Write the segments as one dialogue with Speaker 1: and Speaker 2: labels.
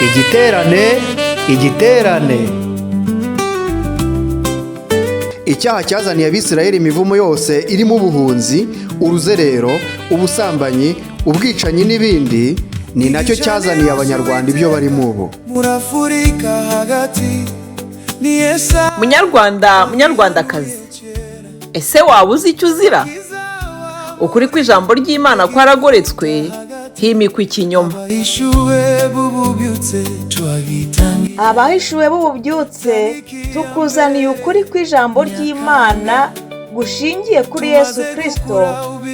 Speaker 1: Igiterane, igiterane. Icyaha cyazaniye Abisirayeli imivumo yose irimo ubuhunzi, uruzerero, ubusambanyi, ubwicanyi n'ibindi, ni nacyo cyazaniye Abanyarwanda ibyo barimo ubu.
Speaker 2: Muri Afurika hagati ni Yesa.
Speaker 3: Munyarwanda, munyarwandakazi, ese waba uzi icyo uzira? Ukuri kw'ijambo ry'Imana kwaragoretswe, himikwa ikinyoma.
Speaker 2: Abahishuwe b'ububyutse twabitangiye.
Speaker 4: Abahishuwe b'ububyutse tukuzaniye ukuri kw'ijambo ry'Imana gushingiye kuri Yesu Kirisito,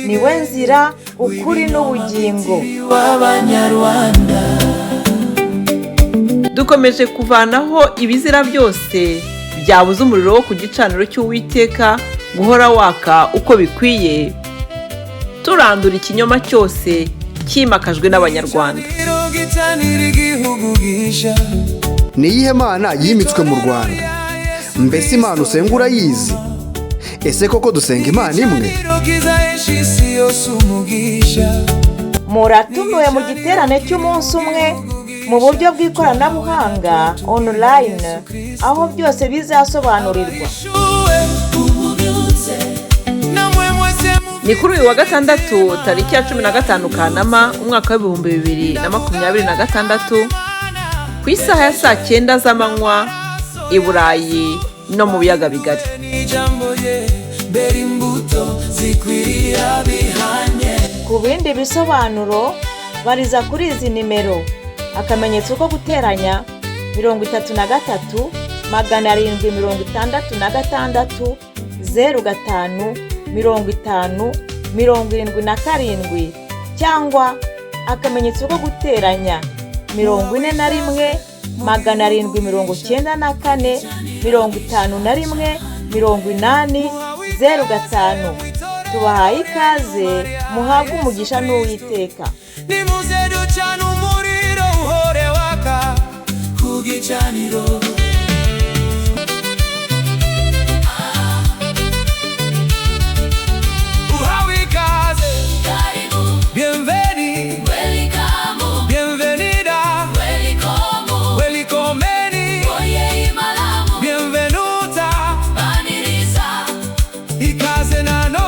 Speaker 4: niwe nzira, ukuri n'ubugingo.
Speaker 2: W'Abanyarwanda.
Speaker 3: Dukomeje kuvanaho ibizira byose byabuze umuriro wo ku gicaniro cy'Uwiteka guhora waka uko bikwiye, turandura ikinyoma cyose cyimakajwe n'Abanyarwanda.
Speaker 2: Gicanira igihugu gisha.
Speaker 1: Ni iyihe mana yimitswe mu Rwanda? Mbese Imana usenga urayizi? Ese koko dusenga Imana imwe?
Speaker 2: Kizahesha isi yose umugisha.
Speaker 4: Muratumiwe mu giterane cy'umunsi umwe mu buryo bw'ikoranabuhanga, online, aho byose bizasobanurirwa.
Speaker 2: Abahishuwe namwe mwese.
Speaker 3: Ni kuri uyu wa gatandatu, tariki ya 15 Kanama, umwaka wa 2026, ku isaha ya saa 9 z'amanywa i Burayi no mu biyaga bigari.
Speaker 2: N'ijambo rye mbere imbuto zikwiriye abihanye.
Speaker 4: Ku bindi bisobanuro, bariza kuri izi nimero: akamenyetso ko guteranya, 33 766 05 50 77, cyangwa akamenyetso ko guteranya, 41 794 51 80 05. Tubahaye ikaze, muhabwe umugisha n'Uwiteka.
Speaker 2: Nimuze ducane umuriro uhore waka ku gicaniro. Uhawe ikaze. Bienvenue, bienvenida, welkomeni, bienvenuta, ikaze nanone.